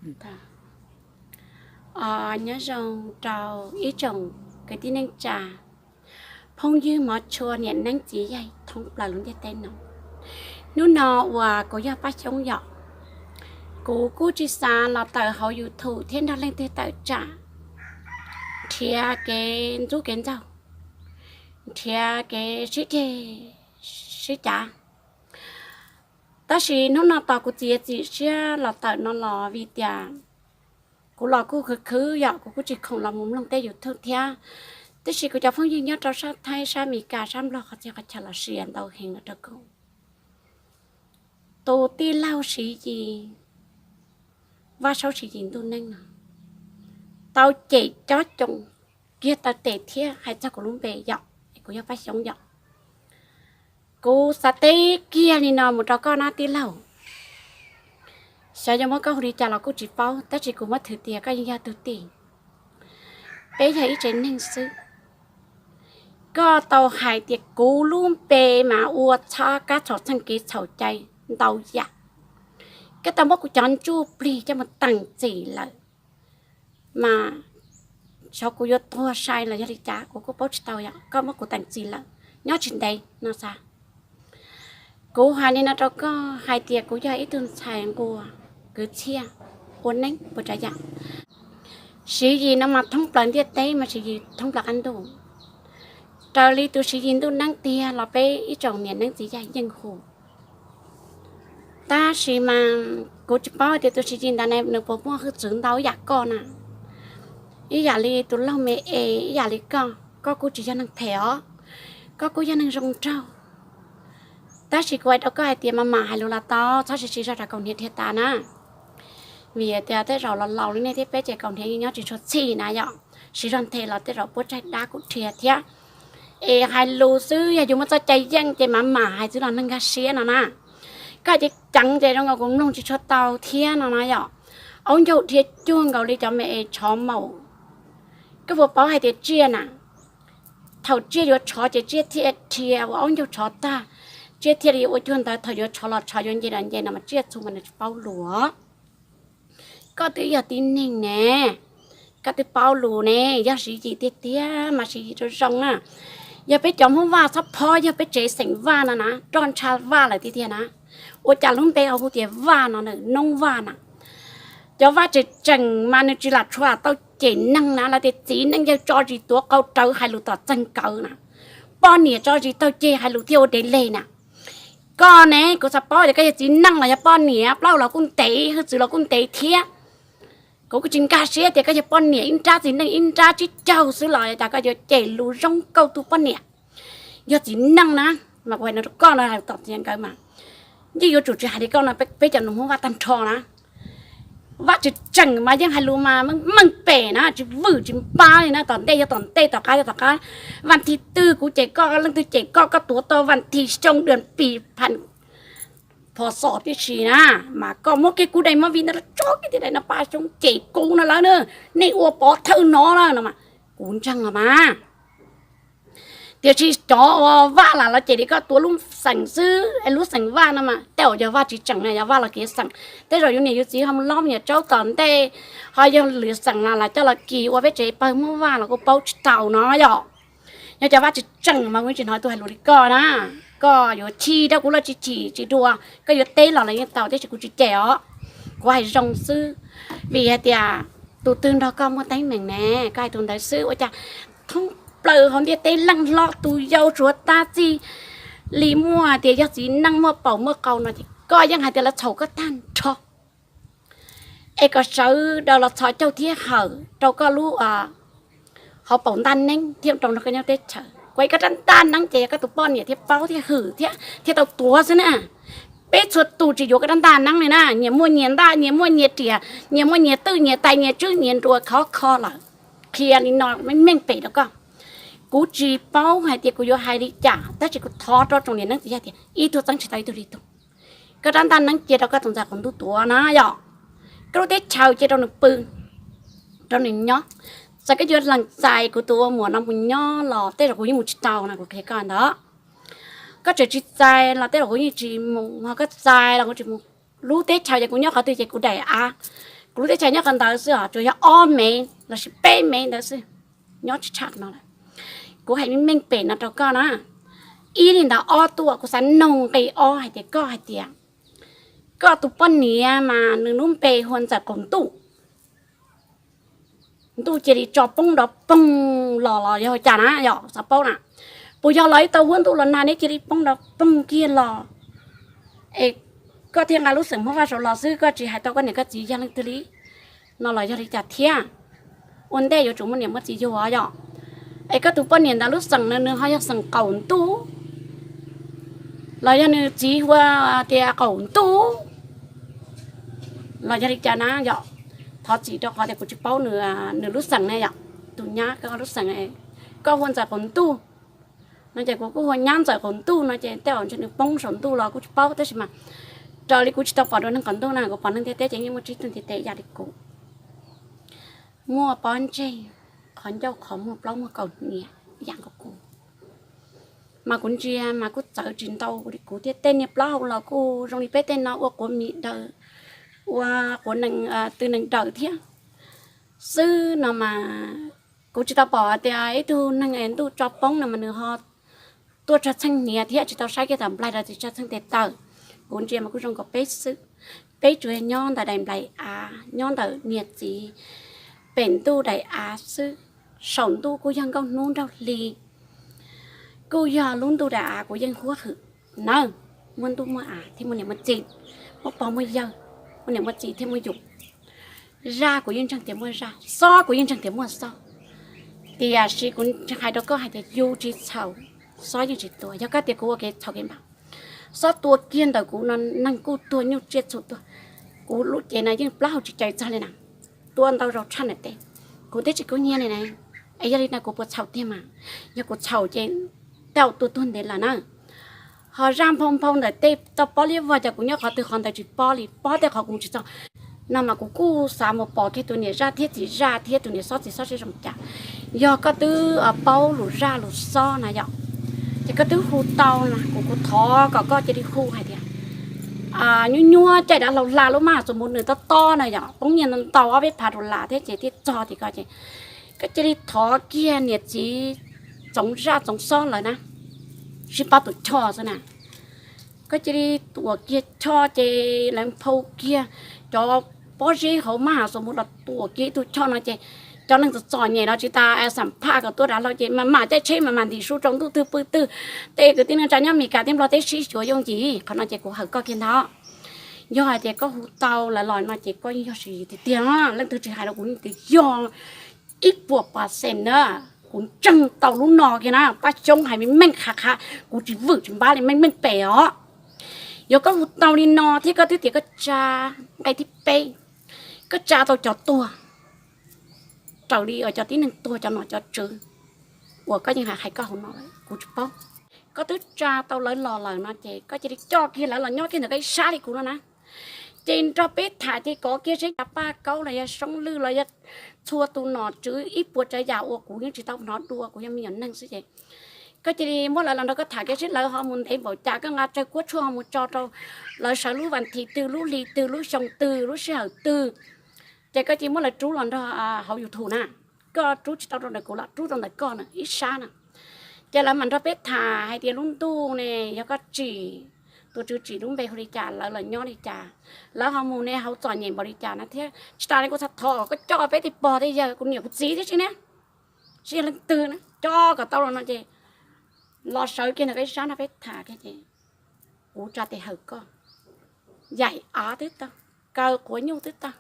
Nyob zoo rau ib tsoom kwv tij neej tsa, phooj ywg hmov tshua, niam neeb txiv yaig thoob plaws lub ntiaj teb no. Hnub no uas kuv yog Paj Xyoob yom, kuv kuj tsis xav los tawm hauv YouTube thiab nrog leej twg tawm tsam nrhiav kev ntxub kev ntxaug, nrhiav kev sib ceg sib cav. Tab sis hnub no tos kuv txiav txim siab los tawm no los vim tias kuv los kuj khwv khwv yom, kuv kuj tsis khoom los mus mloog tej YouTube thiab. Tab sis kuv cov phooj ywg nyob rau sab Thaib, sab Amelikas, sab Nplog qhov txhia qhov chaw los sia ntau heev los rau kuv. Tus tij laug Siv Yis, Vaj Saub Siv Yis ntuj neeb no, tau cem cob coos kiag taw tes thiab hais txog kuv lub npe yom, kuv yog Paj Xyoob yom. Kuv xav teb kiag li no mus rau koj na tij laug, xyov yuav muab koj hu li cas los kuj tsis paub, tab sis kuv muab thwm tias koj yeej yog tug tij, peb yog ib tsev neeg xwb. Koj tau hais tias kuv lub npe mas ua txhob kab txhaum txheej kev txhaum cai ntau yam. Koj tau muab kuv cov ntsuj plig coj mus teem txim lawm, mas xyov kuv yuav tuag sai los yog li cas kuv kuj paub tsis tau yom, koj muab kuv teem txim lawm nyob tsis ntev no xav. Kuv hais li no rau koj hais tias kuv yog ib tug ntxhais nquag kwv txhiaj ua neeb puas tsav yam. Siv Yis no mas thoob plaws ntiaj teb mas Siv Yis thoob plaws qab ntuj. Raws li tus Siv Yis ntuj neeb tiag los peb ib tsoom niam neeb txiv yaig yeej hu. Tab sis mas kuv tsis paub tias tus Siv Yis ntawd ne nws puas muaj hwj txwv ntau ib yam koj na, ib yam li tus laug me es ib yam li koj, koj kuj tsis yog neeg phem os, koj kuj yog neeg zoo nraug. Tab sis kuv hais rau koj hais tias mas mam hais lus los tau, txhob siv siv zog rau kaus hniav dhia tas na. Vim tias tej zaum los laus li nej thiab peb ces kaus hniav yeej nyob tsis tshua txhij na yom, siv zog nthe los tej zaum puab tsaig dab kuj dhia thiab. Es hais lus xwb, yog yus muaj txoj cai yeej ces mam mam hais xwb los neeg nkag siab no na. Koj ceev ceev ces zoo nkaus kuv mloog tsis tshua tau thiab no na yom. Aub ncaug dhia cuag nkaus li cov me es tshov maum. Koj puas paub hais tias tsiaj na, thaum tsiaj yuav tshov ces tsiaj thiaj dhia ua aub ncaug tshov tag, tsiaj thiaj li ua cuag ntawd, thaum yuav tshov los tshov, yuav nce los nce no mas tsiaj txhu mas nws tsis paub lus. Koj twb yog tib neeg ne, koj twb paub lus ne, yog Siv Yis tiag tiag mas Siv Yis zoo zoo na. Yog peb cov Hmoob Vaj txhob phob, yog peb tsev xeem Vaj no na, roj ntsha Vaj lawm tiag tiag na. Ua cas lub npe ho hu tias Vaj no, Noob Vaj na? Cov Vaj tseem tseem mas nws tsis lam tshua tau cem neeg na, lawv tias txiv neej yawg tso zis tuav qau rawv hais lus tom txeeg kawv na. Poj niam tso zis taug ceg hais lus thiaj ua dev leg na. Koj ne, kuv xav paub tias koj yog txiv neej los yog poj niam, plaub los kuj ntev, hwj txwv los kuj ntev thiab. Kuv kuj tsis nkag siab tias koj yog poj niam ib nrab, txiv neej ib nrab tsib caug xwb los cas koj yuav cem lus zoo nkauj tus poj niam. Yog txiv neej na, mas kuv hais no rau koj no, hais tom txiv nkawd mas yeej yuav tsum tsis hais li koj no, peb cov nus Hmoob Vaj tag nrho na. Vaj tseem tseem mas yeej hais lus mas meej pem na, tsis vwm tsis npab li na, tom ntej yog tom ntej, tom qab yog tom qab. Vaj thib twg kuv cem koj, leej twg cem koj, koj tuav tau vaj thib xyoo dua pis pha phos xos tib si na, mas koj muab kiag kuv daim movie ntawd los tso kiag tias daim no Paj Xyoob cem kuv no lawm na, nej ua pov thawj no na no mas kuv ntseeg los mas. Tiam sis cov uas Vaj lam los cem li koj tuav lub xeem xwb, lub xeem Vaj no mas tej zaum yog Vaj tsis tseem, yog Vaj los kev xeem, tej zaum yus niam yus txiv ho mus lob me nyuam tsaub tom ntej, ho yog lwm xeem los lam coj los kis ua peb tsev pawg Hmoob Vaj los kuj paub tsis tau no yom. Yog cov Vaj tsis tseem mas kuv tsis hnov tus hais lus li koj na. Koj yuav chim rau kuv los tsis chim tsis dua, koj yuav teb los los yeej tau, tiam sis kuv tsis cem os. Kuv hais zoo xwb, vim hais tias tus twg nrog koj muaj teeb meem ne, koj hais tus ntawd xwb. Ua cas thoob plaws hauv ntiaj teb leej hlob tus yau suav tab txij li muaj tias yog txiv neej muaj paum muaj qau no ces koj yeej hais tias lawv txhaum koj tag nrho. Es kom sawv daws los txhos caug thiab hawm rau koj lub hauv paus ntaj neeb thiab rau nrog koj nyob teb chaws. Kuv hais koj rab ntaj neeb ces yog koj tus poj niam thiaj paub thiaj hwm thiab thiaj tau tuav xwb na. Peb txhua tus tsis yuav koj rab ntaj neeb li na, nyias muaj nyias ntaj, nyias muaj nyias riam, nyias muaj nyias twj nyias tais, nyias tswb nyias nruas khov kho lawm. Qhia li no meej pem rau koj. Kuv tsis paub hais tias kuv yuav hais li cas, tab sis kuv thov rau tsoom niam neeb txiv yaig tias ib tug txeeb tsis tau ib tug li tug. Koj rab ntaj neeb cia rau koj tus ntxhais qaum ntuj tuav na yom. Koj lub teb chaws cia rau nws pw, rau nws nyob. Txawm koj yuav lees txais kuv tus ua muam no mus nyob los tej zaum kuv yeej mus tsis tau no, kuv qhia koj ntawd. Koj tseem tsis txais los tej zaum kuv yeej tsis mus, ho koj txais los kuv tsis mus. Lub teb chaws ces kuv nyob qhov twg ces kuv daim av Kuv lub teb chaws nyob qhov ntawd xwb os, tsuas yog ob mev lossis peb mev ntawd xwb, nyob tsis tshaj no lawm. Kuv hais meej meej pem no rau koj na, ib li ntawd ob tuaj kuv xav noog nqi ob hais tias koj hais tias koj tus poj niam mas nws lub npe hu ua Ntxawm Qaum Ntuj, ntuj cia li tso poob nrov poog los los yog ua cas na, yog xav paub na, puas yog los ib tau huab ntuj los nag neb cia li poob nrov poog kiag los, es koj thiaj nqa lub xeem Hmoob Vaj saud los xwb, koj tsis hais tau koj niam koj txiv yog leej twg li no los yog li cas thiab? Ua ntej yuav tsum muaj niam muaj txiv yug os yom. Es koj tus poj niam ntawd lub xeem na nws ho yog xeem Qaum Ntuj los yog nws txiv hu ua tias Qaum Ntuj los yog li cas na yom? Thov txim rau qhov tias kuv tsis paub nws lub xeem ne yom. Tus nyab koj lub xeem, koj hu ua Ntxawm Qaum Ntuj no ces kuv kuj hu ua nyab Ntxawm Qaum Ntuj no ces tej zaum ntshe nws poob saum ntuj los kuj tsis paub, tab sis mas raws li kuv tsis tau pom dua neeg qaum ntuj na, kuv pom neeg ntiaj teb ces yeej muaj tsib tug ntiaj teb ib yam li kuv, muaj pob ntseg, qhov ncauj qhov muag plaub muag kaus hniav ib yam nkaus kuv. Mas kuv ntsia mas kuj txawv tsis ntau li kuv thiab, tej niag plaub hau los kuj zoo li peb tej no ua quav mis daws, ua quav nees, tw nees daws thiab xwb no mas. Kuv tsis tau pom tias ib tug neeg es ntuj tso poob no mas nws ho tuaj tsawg txheej hniav thiab, tsis tau saib kiag thaum nplaig rau txiv tsawg txheej tes taw. Kuv ntsia mas kuj zoo nkaus peb xwb. Peb tsuas yog nyob ntawm daim nplaim av, nyob ntawm niag txiv pem ntuj daim av xwb. Saum ntuj kuj yog nkauj hnub nraug hli, kuj yog lub ntuj daim av kuv yeej huab hwm nawb. Muaj ntuj muaj av thiab muaj niam muaj txiv, muaj pog muaj yawg, muaj niam muaj txiv thiab muaj yus. Zaj kuv yeej ntseeg tias muaj zaj, xob kuv yeej ntseeg tias muaj xob. Tiam sis kuv hais rau koj hais tias yus tsis txhaum, xob yeej tsis tua. Yog koj tias kuv ua kev txhaum kev npam, xob tua kiag ntawm kuv no neeg kuj tuag nyuj tsiaj txhu tuag. Kuv lub cev no yeej plaub hau tsis cais txog li na, tua ntau zaus tshaj ntawm tes, kuv twb tsis kub hnyiab li na. Es yog li no kuv puas txhaum tiag mas? Yog kuv txhaum ces tej zaum tua tuag ntev lawm na. Ho zaj nphau nphau ntawm tej toj pob liab vog ces kuv nyob qhov twg qhov ntawd tsis pob li, pob tej qhov kuv mus tsis txog no mas kuv kuj xav mus pom kiag tus niam zaj thiab txiv zaj thiab tus niam xob txiv xob seb zoo cas. Yog koj twb paub lus zaj lus xob na yom, ces koj twb hu tau na, kuv kuv thov kom koj cia li hu hais tias nyuaj nyuaj caij dav hlau hla lub maj txus mus nws tob tob na yom, poob nyiaj ntau ob peb phav dollar thiab ces thiaj txog tias koj ces koj cia li thov kiag niam txiv Txoov zaj Txoov xob lawm na, sib pab tus choj xwb na. Koj cia li tuam kiag choj ces lawv nphau kiag cov pob zeb hauv maj txus mus los tuam kiag ib tug choj no ces cov neeg txom txom nyem no tsis tas xam phaj kom tuaj dav hlau ces mam mam caij tsheb mam mam ntim su rau ntuj twg pw twg. Tej kwv tij neej tsa nyob Mes Kas thiab Nplog teb sib xyuas yooj yim, qhov no ces kuv hawm koj kiag ntag. Yog hais tias koj hu tau lawv los no ces koj yeej yog siv tiag tiag, leej twg tsis hais los kuv yeej tias yog ib puas pas xees na. Kuv ntseeg tau lub no kiag na, Paj Xyoob hais meej meej qha qha, kuv tsis vwm tsis npab li, meej meej pem os. Yog koj hu tau li no thiab koj twb tias koj tsa nqe thib peb, koj tsa tau cov tuag raws li cov tib neeg tuag cov nom cov tswv uas koj yeej hais hais koj hauv no, kuv tsis paub. Koj twb tsa tau lawv los lawm no ces koj cia li coj kiag lawv los nyob kiag ntawm koj ib sab li kuv no na. Ces nrog peb tham ces kov kiag seb cas Paj Kaub los yog Soob Lwj los yog txhua tus nom tswv ib puas tsav yam uas kuv yeej tsis tau hnov dua, kuv yog me nyuam neeg xwb ces koj cia li muab lawv los nrog koj tham kiag seb lawv ho mus ntev npaum cas, koj nqa tsawg kuab tshuaj ho mus tso rau lawv sawv lub vas thiv twg, lub hli twg, lub xyoo twg, lub sij hawm twg. Ces koj cia li muab lawv rub los nrog hauv YouTube na. Koj rub tsis tau rau ntawm kuv los rub rau ntawm koj na ib sab na. Ces lawv mam nrog peb tham hais tias lub ntuj ne yog koj tsim, tus tswv tsim lub npe hu li cas, lawv los nyob li cas, lawv ho mus ne hauv txom nyem npaum li cas na thiab. Tsis tas li kuv xav thov koj coj peb tej pog tej yawg, kuv niam kuv txiv thiab tsis ne, tsis yog leej twg na, coj kom tau los no ces los sawv kiag ntawm peb sab nrog peb tham kiag ces kuv tsa tes hawm koj, yaim av twb tag, kaw quav nyuj twb tag,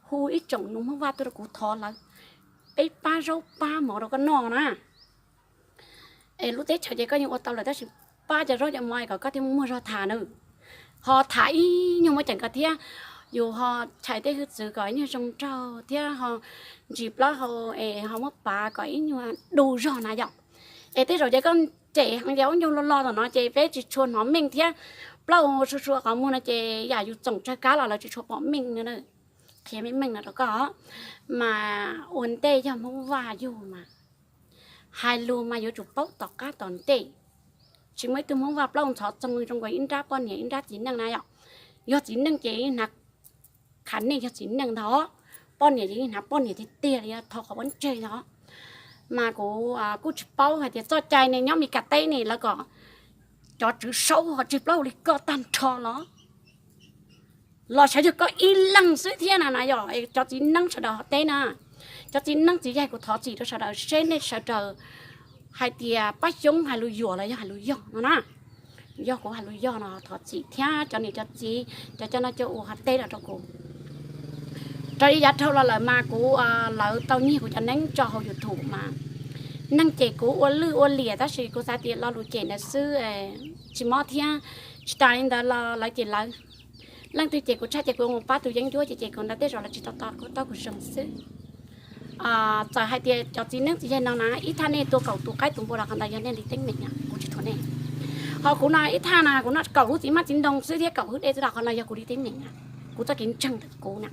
hu ib tsoom nus Hmoob Vaj tuaj rau kuv thov lawv, peb pab zaub pab mov rau koj noj na. Es lub teb chaws ces koj yeej ua tau lawm tab sis pab cov zaub cov mov es kom koj thiaj muaj zog tham na. Ho tham ib nyuag muaj ceem koj thiab, yus ho chais tej hwj txwv kom ib nyuag zoo nraug thiab ho ntsis plaub hau es ho muab pav kom ib nyuag du zog na yom. Es tej zaum ces koj cem heev ces ub ncaug lo lo tom no ces peb tsis tshua hnov meej thiab. Plaub hau sua sua qhov muag no ces yam yus txoom tsawg kab los lawv tsis tshua pom meej no. Qhia meej meej no rau koj, mas ua ntej yog Hmoob Vaj yug mas hais lus mas yuav tsum paub tom qab tom ntej. Tsis muaj ib tug Hmoob Vaj plaub hau ntxhov txoog zoo nkaus ib nrab poj niam ib nrab txiv neej na yom. Yog txiv neej ces hnav qha nej yog txiv neej ntag, poj niam yeej hnav poj niam tiag tiag li, thov qhov pob ntseg ntag. Mas kuv kuj tsis paub hais tias txoj cai ne nyob Mes Kas teb ne lawv kom cov tswv saub ho tseg plaub hau li koj tag nrho los, los sav yog koj ib leeg xwb thiab na, yog cov txiv neeb sawv daws hauv teb na, cov txiv neeb txiv yaig, kuv thov txim rau sawv daws seb nej sawv daws hais tias pab xyoob hais lus yuam los yog hais lus yog no na. Yog kuv hais lus yog no thov txim thiab cov niam cov txiv, cov coj noj coj ua hauv teb los rau kuv. Raws li yav dhau los lawm mas kuv, lawv tau nyiag kuv cov neeb tso hauv YouTube mas neeg cem kuv ua lwj ua liam, tab sis kuv xav tias lo lus cem ntawd xwb, tsis mob thiab. Tsis tas li ntawd los lawv cem lawv. Leej twg cem kuv tshaj ces kuv mus pab tus yeeb ncuab ces cem kuv ntawd tej zaum lawv tsis tau to kuv, tau kuv zoo xwb. Txawm hais tias cov txiv neeb txiv yaig no na, ib thaj nej tua kaum tus qaib tus npua los qhov ntawd yog nej li teeb meem, kuv tsis thuam nej. Ho kuv no ib thaj no kuv noj kaum lub txiv hmab txiv ntoo xwb thiab kaum hwj dej xwb los qhov no yog kuv li teeb meem, kuv txoj kev ntseeg ntawm kuv na.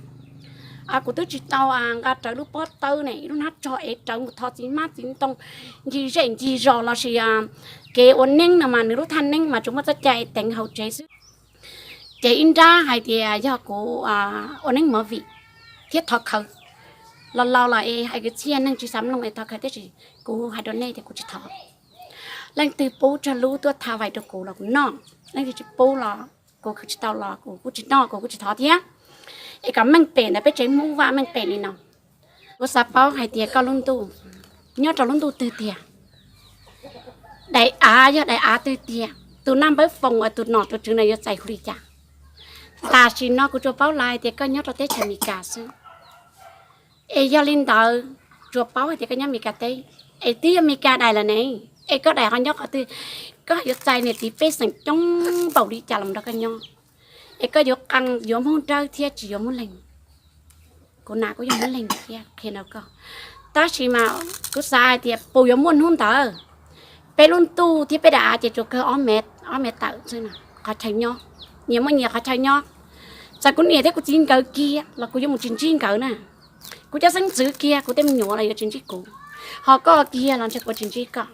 Kuv twb tsis tau nqa rawv lub pob tawb ne, ib lub hnab tsog es rawv mus tho txiv hmab txiv ntoo, ncig zej ncig zos lossis kev ua neeb no mas nws lub thaj neeb mas tsuas muaj txoj cai teev hauv tsev xwb. Ces ib nrab hais tias yog kuv ua neeb movie thiab thov khawv. Los laus los es hais kwv txhiaj neeg tsis xav mloog es thov khawv, tiam sis kuv hais rau nej tias kuv tsis thov. Leej twg pub tsawg lub tuaj tha vais rau kuv los kuv noj, leej twg tsis pub los kuv khwv tsis tau los kuv kuj tsis noj, kuv kuj tsis thov thiab. Es kom meej pem ntawm peb tsev Hmoob Vaj meej pem li no. Kuv xav paub hais tias koj lub ntuj nyob rau lub ntuj twg tiag? Daim av yog daim av twg tiag? Tus naj npawb foom uas tus nom tus tswv no yuav txais hu li cas? Tam sim no kuv tsuas paub lawm tias koj nyob rau teb chaws Amelikas xwb. Es yog li ntawd, tsuas paub hais tias koj nyob Amelikas teb, es twb yog Amelikas daim lawm ne, es koj daim ho nyob qhov twg? Koj yuav txais niam txiv pej xeem coob npaum li cas los nrog koj nyob? Es koj yuav qee yuav Hmoob Dawb thiab tsis yuav Hmoob Leeg? Kuv nas kuj yog Hmoob Leeg thiab qhia rau koj, tab sis mas kuv xav hais tias puas yuav muaj hnub ntawd. Peb lub ntuj thiab peb daim av ces tsuas kawg ob mev, ob mev tawm xwb, qhov chaw nyob, nyias muaj nyias qhov chaw nyob. Txawm kuv niam thiab kuv txiv nkawd kiag los kuv yuav mus tsis ntsib nkawd na. Kuv cov xeeb ntxwv kiag, kuv tej me nyuam los yuav tsis ntsib kuv, ho koj kiag los ntshe kuv tsis ntsib koj.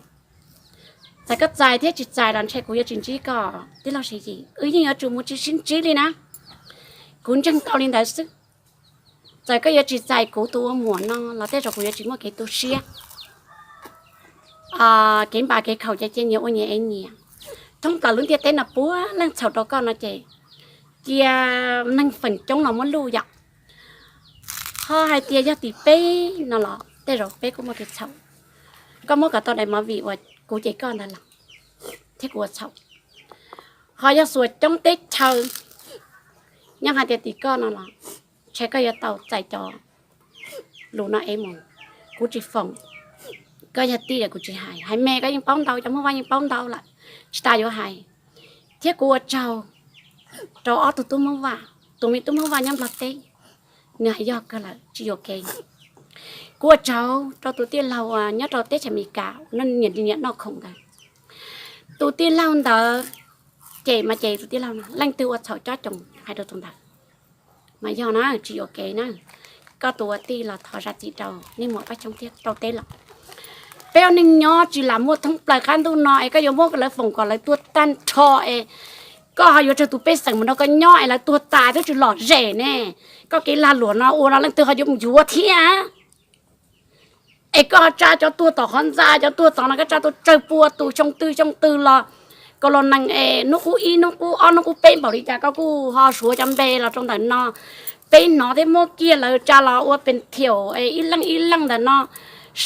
Txawm koj txais thiab tsis txais los ntshe kuv yuav tsis ntsib koj tij laug Siv Yis, wb yeej yuav tsum mus tsis sib ntsib li na. Kuv ntseeg tau li ntawd xwb. Txawm koj yuav tsis txais kuv tus ua muam no los tej zaum kuv yuav tsis muaj kev tu siab. Kev npam kev khaum ces cia nyias ua nyias ev nyias. Thoob plaws lub ntiaj teb no puav leej txhaum rau koj no ces cia neeg feem coob los muab luj yom. Ho hais tias yog tim peb no los tej zaum peb kuj muaj kev txhaum. Koj muab kom tau daim movie uas kuv cem koj ntawd los thiab kuv ua txhaum. Ho yog xuas coob teb chaws nyob hais tias tim koj no los ntshe koj yuav tau txais cov lus no ev mus. Kuv tsis foom, koj yog tij lawm kuv tsis hais, hais me koj yeej paub ntau, cov Hmoob Vaj yeej paub ntau lawm, tsis tas yuav hais. Thiab kuv ua tsaug rau ob tug tub Hmoob Vaj, tus me tub Hmoob Vaj nyob Nplog teb, nws hais yog kawg lawm tsis yuam kev. Kuv ua tsaug rau tus tij laug uas nyob rau teb chaws Amelikas, nws niam noj khoom ntawd. Tus tij laug ntawd ces mas ces tus tij laug no, leej twg ua txhaum cob coos hais rau tus ntawd. Mas yog na, tsis yuam kev na. Koj tus ua tij los thov zam txim rau nej muam Paj Xyoob thiab rau teb los. Peb ua neej nyob tsis lam muaj thoob plaws qab ntuj no es koj yuav muab lawv foom kom lawv tuag tag nrho es koj ho yuav tsawg tus pej xeem mus nrog koj nyob es lawv tuag tas twb tsis lom zem ne. Koj kev lag luam no ua no leej twg ho yuav mus yuav thiab? Es koj ho tsa cov tuag tom qhov ntxa, cov tuag tom no koj tsa tuaj tsawg pua tus, xyoo twg xyoo twg los, koj los nees es hnub qub ib, hnub qub ob, hnub qub peb npaum li cas koj kuj ho suav cov npe los rau ntawm no. Peb hnov thiab muab kiag lawv tsa los ua pes thiaum es ib leej ib leej ntawm no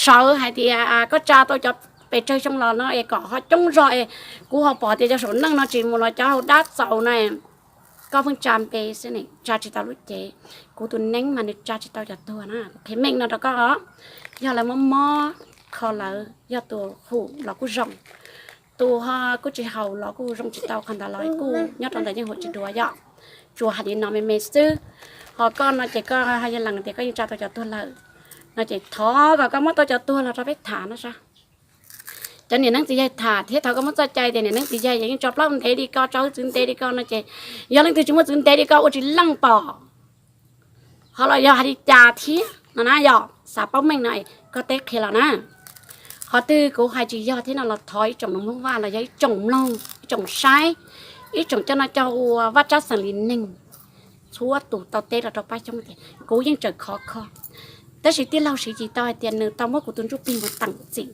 sawv hais tias koj tsa tau cov pes tsawg xyoo los no es kom ho coob zog es kuv ho pom tias cov saum neej no tsis mus los cov hauv dab txaus na. Koj pheej tsa npe xwb ne, tsa tsis tau lub cev. Kuv tus neeb mas nws tsa tsis tau cov tuag na, kuv qhia meej no rau koj os. Yog lawv mob mob kho lawv, yog tus haum los kuj zoo, tus ho kuj tsis haum los kuj zoo tsis tau, qhov ntawd los kuj nyob rau ntawm yeej haum tsis dua yom. Tsuas hais li no me me xwb. Ho koj no ces koj yog lees tias koj yeej tsa tau cov tuag lawm no ces thov kom koj muab tau cov tuag los rau peb tham no sas. Cov niam neeb txiv yaig tham thiab thov koj muab txoj cai tias niam neeb txiv yaig yeej tso plaub ntev li koj, tso wb txwv ntev li koj no ces yog leej twg tsis muaj txwv ntev li koj ua tsis leej pom. Ho los yog hais li cas thiab no na, yog xav paub meej no koj teb qhia los na. Qhov twg kuv hais tsis yog thiab no los thov ib tsoom Hmoob Vaj los yog ib tsoom mloog, ib tsoom saib, ib tsoom coj noj coj ua, vaj tsab xeem li neeg, txhua tus tau teb los rau Paj Xyooj tias kuv yeej tseem khov kho, tab sis tij laug Siv Yis tau hais tias nws tau muab kuv tus ntsuj plig mus teem txim,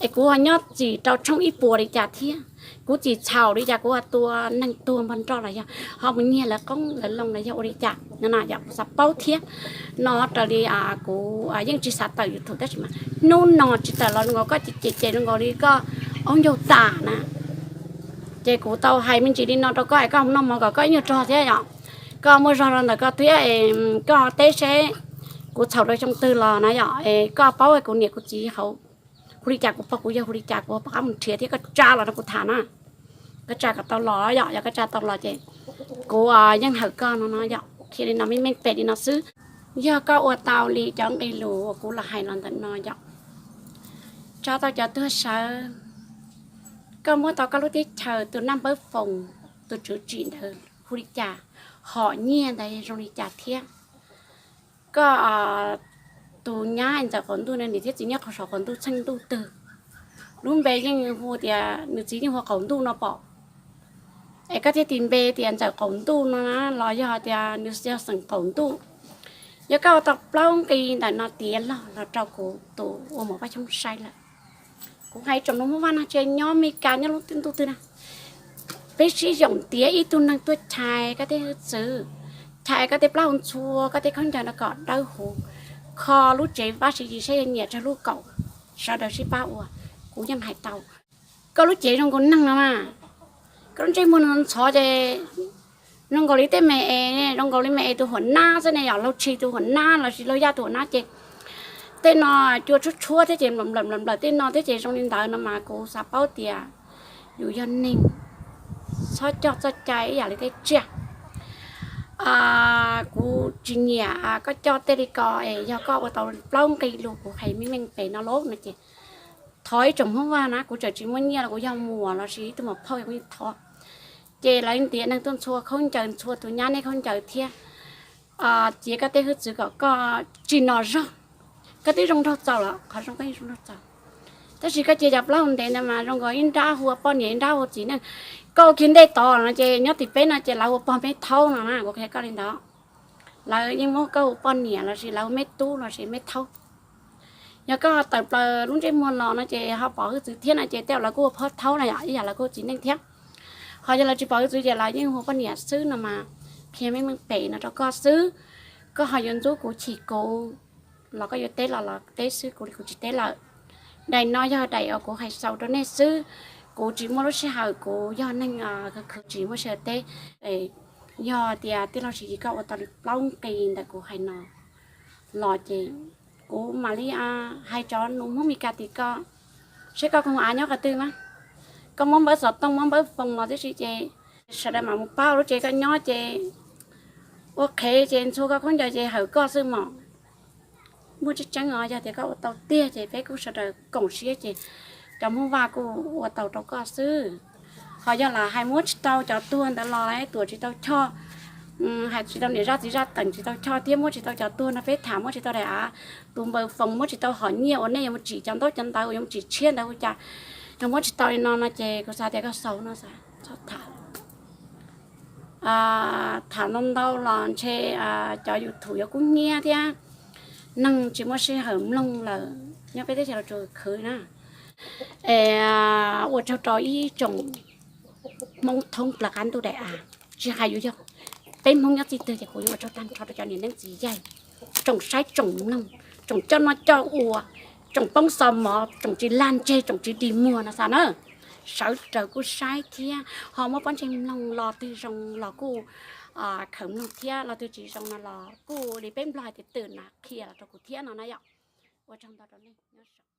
es kuv ho nyob txim rau tshooj ib puas li cas thiab, kuv txim txhaum li cas, kuv ho tua neeg tuag npog nroj los yog ho mus nyiag lawv qoob lawv loo los yog ua li cas no, yog kuv xav paub thiab no raws li kuv yeej tsis xav tawm YouTube tab sis mas hnub no tsis tawm los zoo nkaus koj ces ces zoo nkaus li koj aub ncaug tas na. Ces kuv tau hais me ntsis li no rau koj es koj noj mov kom koj ib nyuag rog thiab yom. Koj muaj zog rau ntawm koj thiab es koj teb seb kuv txhaum rau xyoo twg los na yom, es koj paub kuv niam kuv txiv hauv hu li cas, kuv pog kuv yawg hu li cas, kuv pom qab mus nrhiav thiab koj tsa los rau kuv tham na. Koj tsa kom tau los yom, yog koj tsa tau los ces kuv yeej hawm koj no no yom, qhia li no meej meej pem li no xwb. Yog koj ua tau li cov nqe lus uas kuv los hais los ntawm no yom, tsa tau cov tuag sawv, koj muab tau koj lub teb chaws tus naj npawb foos, tus tswv tsim ntawd hu li cas, hom nyiaj ntawd zoo li cas thiab. Koj tus nyab Ntxawm Qaum Ntuj no niam thiab txiv nyob qhov saum qaum ntuj txheej ntuj twg, lub npe yeej hu tias nws txiv yeej hu Qaum Ntuj no pom, es koj thiaj tis npe tias Ntxawm Qaum Ntuj no los yog tias nws yog xeem Qaum Ntuj. Yog koj ua tau plaub nqi ntawm no tiav log los rau kuv tus ua muam Paj Xyooj saib lawm. Kuv hais tsoom nus Hmoob Vaj no tsis nyob Mes Kas nyob lub ntuj twg na, peb sib yoom tiav ib tug neeg tuaj chais koj tej hwj txwv, chais koj tej plaub hau ntxhua, koj tej khaub ncaws no kom dawb huv, kho lub tsev Vaj Siv Yis saib yog nyiam tsawg lub kaum, sawv daws sib pab ua. Kuv yeej hais tau, koj lub cev zoo nkaus neeg no mas, koj lub ntsej muag no ntxhov ces zoo nkaus li tej me es, zoo nkaus li me es tus huam nab xwb ne, yog Laug Tshis tus huam nab lossis Laug Yaj tus huam nab ces tej no cua tshuab tshuab thiab ces nplawm nplawm nplawm tej no thiab ces zoo li ntawd no mas kuv xav paub tias yus yog neeg txhob coj txoj cai ib yam li tej tsiaj. Kuv tsis nyiam koj coj tej li ko es yog koj ua tau plaub nqi lus kuv hais meej meej pem no lauj no ces thov ib tsoom Hmoob Vaj na, kuv tseem tsis muaj nyiaj los kuv yog muam lossis ib tug muam phauj kuv yeej thov. Ces lawv ntiav neeg tuaj ntxhua khaub ncaws ntxhua tus nyab nej khaub ncaws thiab, txiav koj tej hwj txwv kom koj tsis noj zog. Koj twb zoo nraug txaus los qhov zoo koj yeej zoo nraug txaus, tab sis koj cia cov plaub hau ntev ntawd mas zoo nkaus ib nrab hu ua poj niam ib nrab hu ua txiv neej. Koj ua kiag ntej tod no ces nyob tim peb no ces lawv ua pog meb thaub no na, kuv qhia koj li ntawd. Lawv yeej muab koj hu poj niam lossis lawv hu meb tub lossis meb thaub. Yog koj tawm plaws lub ntsej muag los no ces ho pom hwj txwv thiab no ces tej zaum lawv kuj ua pog thaub no yom, ib yam lawv kuj ua txiv neej thiab. Ho yog lawv tsis pom hwj txwv ces lawv yeej hu poj niam xwb no mas qhia meej meej pem no rau koj xwb. Koj ho yuav ntxub kuv chim kuv los koj yuav teb los los teb xwb, kuv li kuv tsis teb lawm. Daim no yog daim uas kuv hais xaus rau nej xwb. Kuv tsis muaj lub sij hawm, kuv yog neeg khwv khwv tsis muaj sij hawm teb. Yog tias tij laug Siv Yis koj ua tau li plaub nqi ntawm kuv hais no los ces kuv mam li hais cov nus Hmoob Mes Kas tim koj, seb koj koom av nyob qhov twg mas, koj muab npawb xov tooj muab npawb foos los tib si ces sawv daws mam mus pab lub tsev koj nyob ces ua qhev ces ntxhua koj khaub ncaws ces hawm koj xwb mog. Muaj tseeb tseeb os, yog tias koj ua tau tiag ces peb kuj sawv daws koom siab ces cov Hmoob Vaj kuj ua tau rau koj xwb. Ho yog lam hais muab tsis tau cov tuag ntawd los tuam tsis tau choj, hais tsis tau niam zaj txiv zaj teem tsis tau choj thiab muab tsis tau cov tuag no peb tham muab tsis tau daim av, tus npawb foos muab tsis tau hom nyiaj uas nej yuav mus tsim cov ntaub cov ntawv uas yuav mus tsim tshiab ntawd ua cas, yog muab tsis tau li no no ces kuv xav tias koj xaus no xav txhob tham. Tham ntau ntau los ntshe cov YouTube yuav kub hnyiab thiab neeg tsis muaj sij hawm mloog lawm, nyob peb teb chaws los tsuas khwv na. Es ua tsaug rau ib tsoom Hmoob thoob plaws qab ntuj daim av, tsis hais yus yog peb Hmoob nyob txij twg ces kuv yuav ua tsaug tag nrho rau cov niam leej txiv yaig, tsoom saib tsoom mloog, tsoom coj noj coj ua, tsoom poob xo mov, tsoom tsis lag ntseg, tsoom tsis dig muag no xav na. Sawv daws kuj saib thiab ho muab pob ntseg mloog, los twg zoo los kuj khawm mloog thiab los twg tsis zoo no los kuj li peb Nplog hais tias twm na qhia los rau kuv thiab no na yom. Ua tsaug ntau rau nej nyob zoo.